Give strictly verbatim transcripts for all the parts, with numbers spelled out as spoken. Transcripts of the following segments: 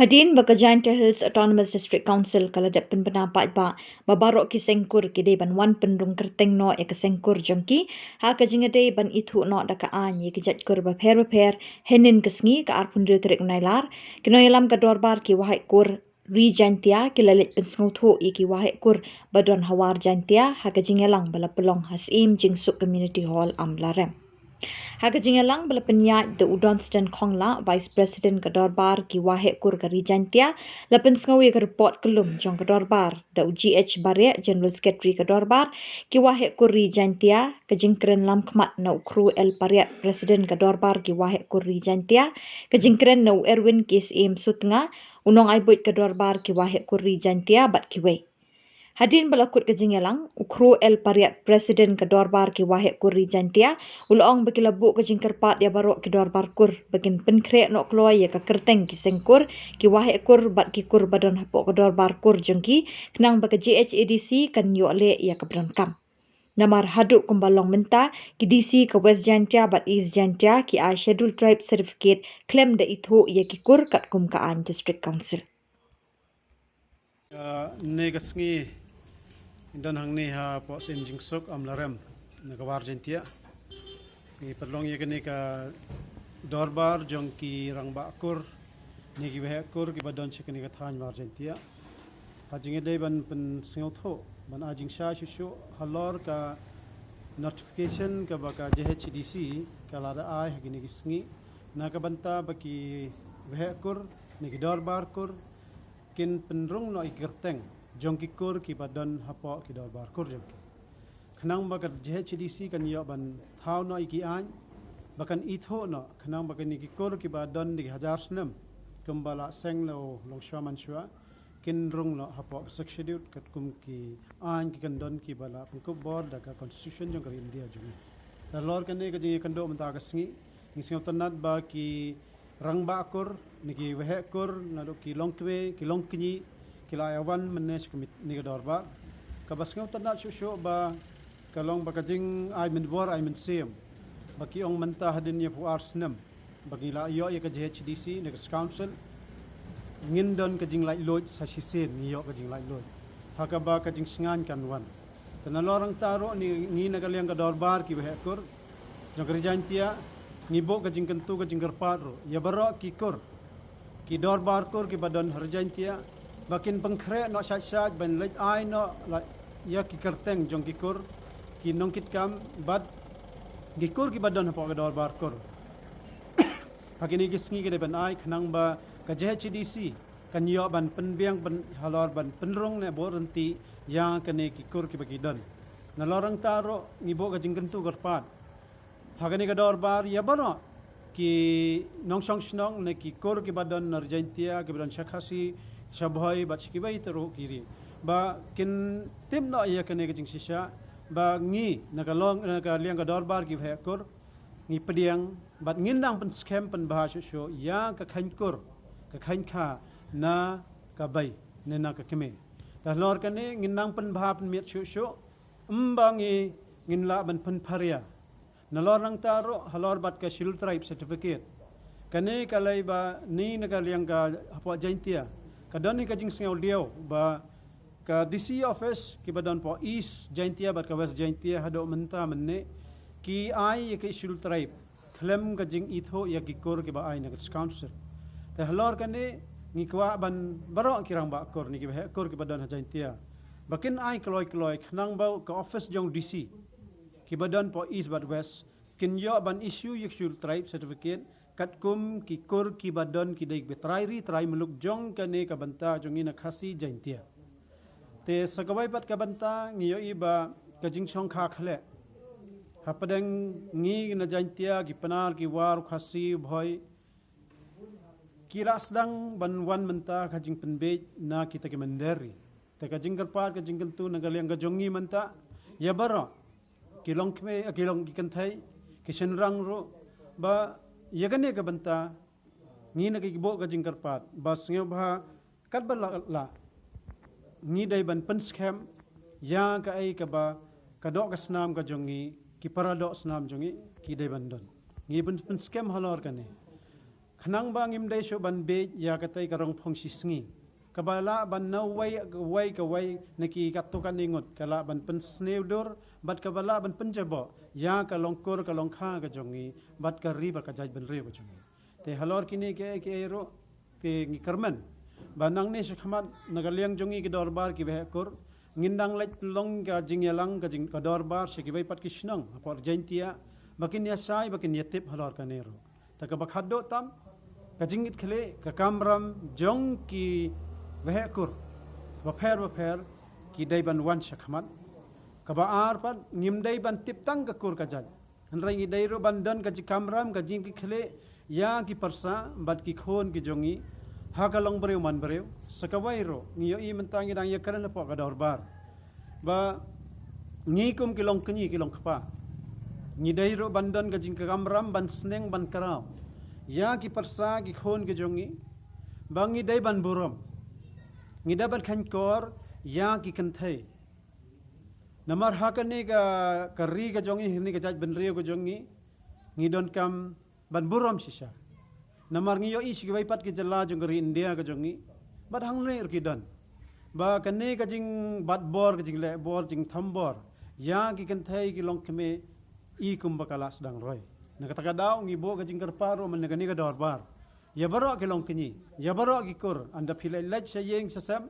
Hadien ba ka Jaintia Hills Autonomous District Council ka la dep pynbna paidbah ba baroh ki seng kur ki dei ban wan pynrung kyrteng noh ïa ka seng kur jong ki ha ka jingïadei ban ithuh noh da ka aiñ ïa ki jait kur bapher bapher. Hynnin ka sngi, ka arphew hynriew tarik Nailar, ki nongïalam ka dorbar ki waheh kur Ri Jaintia ki la leit pynsngewthuh ïa ki waheh kur ba don ha War Jaintia ha ka jingïalang ba la pynlong ha Syiem Jingsuk Community Hall, Amlarem. Ha ka jingïalang ba la pynïaid da u Donstan Khongla, Vice President ka dorbar ki waheh kur ka Ri Jaintia, la pynsngew ïa ka report kyllum jong ka dorbar da u G H Bariah, General Secretary ka dorbar ki waheh kur Ri Jaintia, ka jingkren lamkhmat na u Khru L Pariat, President ka dorbar ki waheh kur Ri Jaintia, ka jingkren na u Erwin K S M Sutnga, u nongai buit ka dorbar ki waheh kur Ri Jaintia bad kiwei. Hadien ba la kut ka jingïalang, u Khru L Pariat, President ka dorbar ki waheh kur Ri Jaintia, u la ong ba ki la buh ka jingkyrpad ïa baroh ki dorbar kur ba kin pynkhreh noh kloi ïa ka kyrteng ki seng kur ki waheh kur bad ki kur ba don hapoh ka dorbar kur jong ki, khnang ba ka J H A D C kan ïoh leh ïa ka ba donkam. Namar haduh kumba long mynta, ki D C ka West Jaintia bad East Jaintia ki ai Scheduled Tribe certificate khlem da ithuh ïa ki kur katkum ka aiñ District Council. Ïa, ne ka sngi don hangne hapoh Syiem Jingsuk, Amlarem, na ka War Jaintia. Ngi pynlong ïa kane ka dorbar jong ki rangbah kur ne ki waheh kur kiba don sha kane ka thaiñ War Jaintia. Ha jingïadei ban pynsngewthuh, ban ai jingshai shuh shuh halor ka notification kaba ka J H A D C ka la da ai ha kine ki sngi na ka bynta ba ki waheh kur ne ki dorbar kur kin pynrung noh ïa ki kyrteng jong ki kur kiba don hapoh ki dorbar kur jong ki. Khnang ba ka J H A D C kan ïoh ban thaw noh ïa ki aiñ ba kan ithuh noh, khnang ba kine ki kur kiba don da ki hajar snem, kumba la seng la u longshuwa manshuwa, kin rung noh hapoh ka Sixth Schedule katkum ki aiñ ki kyndon kiba la pynkup bor da ka Constitution jong ka ri India jong ngi. Nalor kane ka jingïakynduh mynta ka sngi, ngi sngewtynnat ba ki rangbah kur ne ki waheh kur, naduh ki longkmie, ki longkñi, ki la ïa wan mynne sha kane ka dorbar. Kaba sngewtynnat shuh shuh ba ka long ba ka jingai mynbor ai mynsiem ba ki ong mynta hadien ïa phew ar snem ba ngi la ïoh ïa ka J H A D C ne ka Council, ngin don ka jinglaitluid sa shisien, ngi ïoh ka jinglaitluid. Ha kaba ka jingsngewbha kan wan. Te nalor nangta ruh, ngi na ka liang ka dorbar ki waheh kur jong ka Ri Jaintia, ngi buh ka jingkyntu ka jingkyrpad ruh ïa baroh ki kur, ki dorbar kur kiba don ha Ri Jaintia, ba kin pynkhreh noh shait shait ban leit ai noh ïa ki kyrteng jong ki kur, ki nongkitkam bad ki kur kiba don hapoh ka dorbar kur. Ha kine ki sngi ki dei ban ai, khnang ba ka J H A D C kan ïoh ban pynbiang, halor ban pynrung ne buh ryntih ïa kine ki kur kiba ki don. Nalor nangta ruh, ngi buh ka jingkyntu kyrpad ha kane ka dorbar ïa baroh ki nongshong shnong ne ki kur kiba don na Ri Jaintia, kiba don sha Khasi, sha Bhoi bad sha kiwei pat ki ri, ba kin tip noh ïa kane ka jingshisha ba ngi na ka liang ka dorbar ki waheh kur ngi pdiang bad ngin nang pynskhem pynbha shuh shuh ïa ka kheiñ kur, ka kheiñ kha na ka bei ne na ka kmie. Te halor kane ngin nang pynbha pynmiat shuh shuh, ym ba ngi ngin lah ban pynpharia. Nalor nangta ruh halor bad ka Scheduled Tribe certificate, kane ka lei ba ngi na ka liang ka hapoh Jaintia ka don hi ka jingsngewdiaw ba ka D C office kiba don hapoh East Jaintia bad ka West Jaintia haduh mynta mynne ki ai ïa ka Scheduled Tribe khlem ka jingithuh ïa ki kur kiba ai na ka Council. Te halor kane ngi kwah ban baroh ki rangbah kur ne ki waheh kur kiba don ha Jaintia ba kin ai kloi kloi khnang ba ka office jong D C kiba don hapoh East bad West kin ïoh ban issue ïa ka Scheduled Tribe certificate katkum ki kur kiba don ki dei kiba trai ri trai muluk jong kane ka bynta jong ngi na Khasi Jaintia. Te sa kawei pat ka bynta ngi ïohi ba ka jingshongkha khleh hapdeng ngi na Jaintia, ki Pnar, ki War, Khasi, Bhoi, ki la sdang ban wan mynta ka jingpynbiej na kita ki mynder ri. Te ka jingkyrpad ka jingkyntu na ka liang ka jong ngi mynta ïa baroh ki longkmie, ki long ki kynthei, ki shynrang ruh, ba ïa kane ka bynta ngi na ki buh ka jingkyrpad ba sngewbha katba lah lah ngi dei ban pynskhem ïa kaei kaba ka doh ka snam ka jong ngi, ki para doh snam jong ngi ki dei ban don. Ngi pyn, pynskhem halor kane. Khnang ba ngim dei shuh ban bieit ïa katei ka rong phong shisngi, kaba lah ban na uwei, uwei ka uwei na ki katto katne ngut, ka lah ban pynsniew dur, bad kaba lah ban pynjaboh ïa ka long kur ka long kha ka jong ngi, bad ka ri bad ka jaitbynriew ka jong ngi. Te halor kine kiei kiei ruh, te ngi kyrmen ba nangne shakhmat na ka liang jong ngi ki dorbar ki waheh kur, ngin dang leit long ka jingïalang ka jing ka dorbar sha kiwei pat ki shnong hapoh Jaintia, ba kin ïa shai ba kin ïa tip halor kane ruh. Te kaba khadduh tam, ka jingkitkhlieh, ka kamram jong ki waheh kur bapher bapher ki dei ban wan shakhmat. Kaba ar pat, ngim dei ban tip tang ka kur ka jait, hynrei ngi dei ruh ban don ka jingkamram, ka jingkitkhlieh ïa ki pyrsa bad ki khun ki jong ngi ha ka long briew man briew. Sa kawei ruh, ngi ïohi mynta ngi dang ïakren hapoh ka dorbar ba ngi kum ki long kñi ki long kpa, ngi dei ruh ban don ka jingkamram ban sneng ban kraw ïa ki pyrsa ki khun ki jong ngi, ba ngi dei ban burom, ngi dei ban kheiñkor ïa ki kynthei. Namar ha kane ka, ka ri ka jong ngi, ha kane ka jaitbynriew ka jong ngi, ngi donkam ban burom shisha. Namar ngi ïohi sha kiwei pat ki jylla jong ka ri India ka jong ngi, bad hangne ruh ki don, ba kane ka jingbat bor, ka jingleh bor, jingtham bor ïa ki kynthei ki longkmie, i kum ba ka la sdang roi. Na kata ka daw ngi buh ka jingkyrpad ruh man na kane ka dorbar ïa baroh ki long kñi, ïa baroh ki kur, ynda phi leit leit sha ïing sha sem,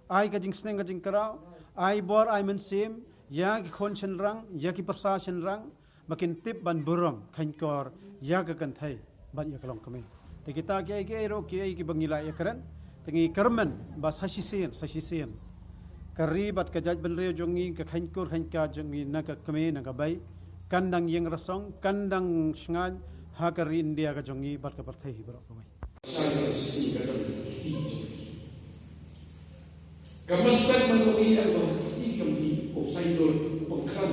ai ka jingsneng ka jingkraw, ai bor ai mynsiem ïa ki khun shynrang, ïa ki pyrsa shynrang, ba kin tip ban burom, kheiñkor ïa ka kynthei bad ïa ka long kmie. Te kita kiei kiei ruh kiei kiba ngi la ïakren, te ngi kyrmen ba sa shisien, sa shisien ka ri bad ka jaitbynriew jong ngi, ka kheiñkur kheiñkha jong ngi, na ka kmie na ka bei, kan dang ïeng rasong, kan dang shngaiñ ha ka ri India ka jong ngi bad ka pyrthei hi baroh kawei. Ka mustad man u ïa ka kti kam hi u saindur u pynkhlan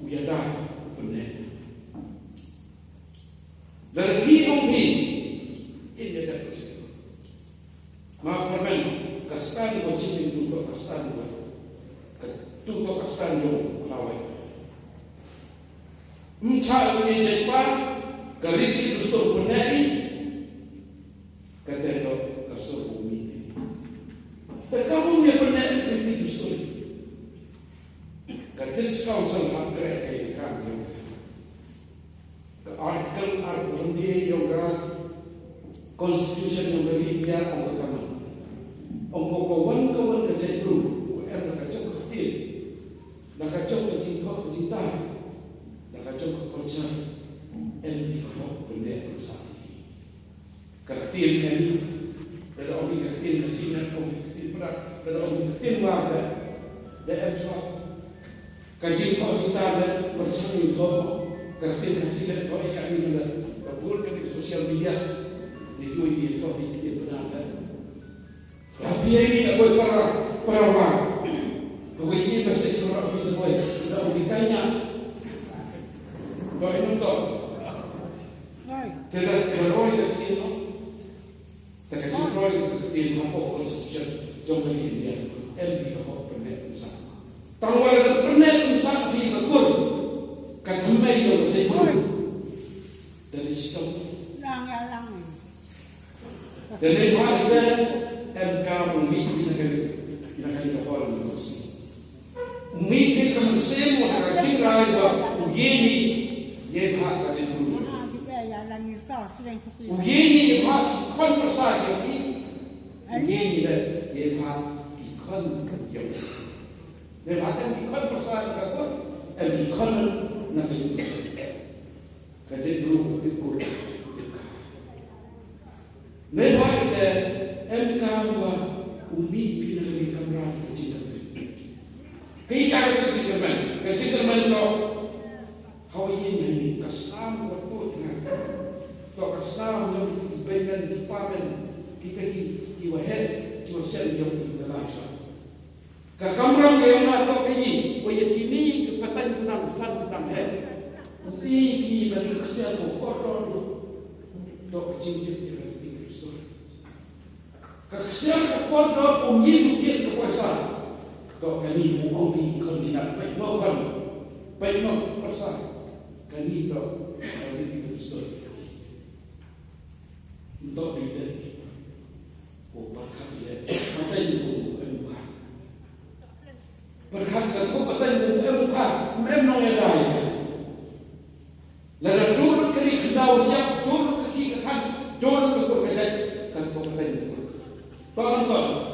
u ïada u pyneh. Lada phi ong phi in ïada u saindur. Ma pyrmen ka stand ko chin tu to ka stand ko. Ka tu to ka stand ko lawai. Mcha u ïa jait pa ka riti dustur pyneh. Ka teh dok ka sur bumi. Te ka bumi pyneh riti dustur. Ka District Council ha kreh ka ïa ka ïa ka. Ka Article ar phew hynriew ïa ka Constitution ïa ka India ong ka kamon. Ong ko ka wan ka wan ka jaitbru, ko em la ka jong ka ktien, la ka jong ka jingthoh ka jingtai, la ka jong ka culture, em ki khroh pyneh pynsah. Ka ktien em, lada ong ka ktien Khasi, lada ong ka ktien Pnar, lada ong ka ktien War, da em shuwa. Ka jingthoh jingtai da pyrshang ïathoh ka ktien Khasi, lada thoh ïa ka ktien, da bun ka social media. Ni tu ïathoh ïa ka ktien Pnar da. Tapi ini akwai para, para wa. Akwai ini message para kita boy. Da ong kita nya. To ini to. Te da, da roi ka ktien, no? Te ka jingroi ka ktien hapoh Constitution jong ka India. Em ki ka hok pyneh pynsah. Tang wa la pyneh pynsah ki ka kur. Ka thymmei ka jait kur. Te ni shitom. Lang ya lang. Te ni ha ite em ka u mih ki na ka, na ka hol ni kursi. U mih ïa ka mynsiem ha ka jingrai ba u ïeit, ïeit ha ka jingkyrkhu. U ïeit ïa ki khon pyrsa jong ki. U ïeit ïa ki khon jong ki. Ïa ki khon pyrsa jong ka khon, ïa ki khon na ki. Ka jingkyrkhu ka jingkyrkhu. Neibhah te em kam wa u mih phi na ka kamra ka jingkyrmen. Ka ïa ka jingkyrmen, ka jingkyrmen to. Hawa ïa ngi ka snam wa to nga. To ka snam wa ki beimen ki pamen kita ki ki wa het ki wa sen ki wa la sha. Ka kamram ka ïa nga to ka ïa, wa ïa kini ka pateng ka dang san ka dang het. Ki ki ban ka ksiar ko kordor. To ka jingtip ïa ka jingtip. Ka ksiar ka kordor ko ngi mungkin ka pisa. To kani ko ong ni ko ni nak peit mo kan. Peit mo pisa. Kani to kani ti ko story. Pateng u em u kha. Pyrkhat ka ko pateng u em u kha, em nong ïa dai. Lada dur ka ri khyndaw siap, dur ka ki ka khan, dur ka kur ka jait, ka ko pateng u. To kan to.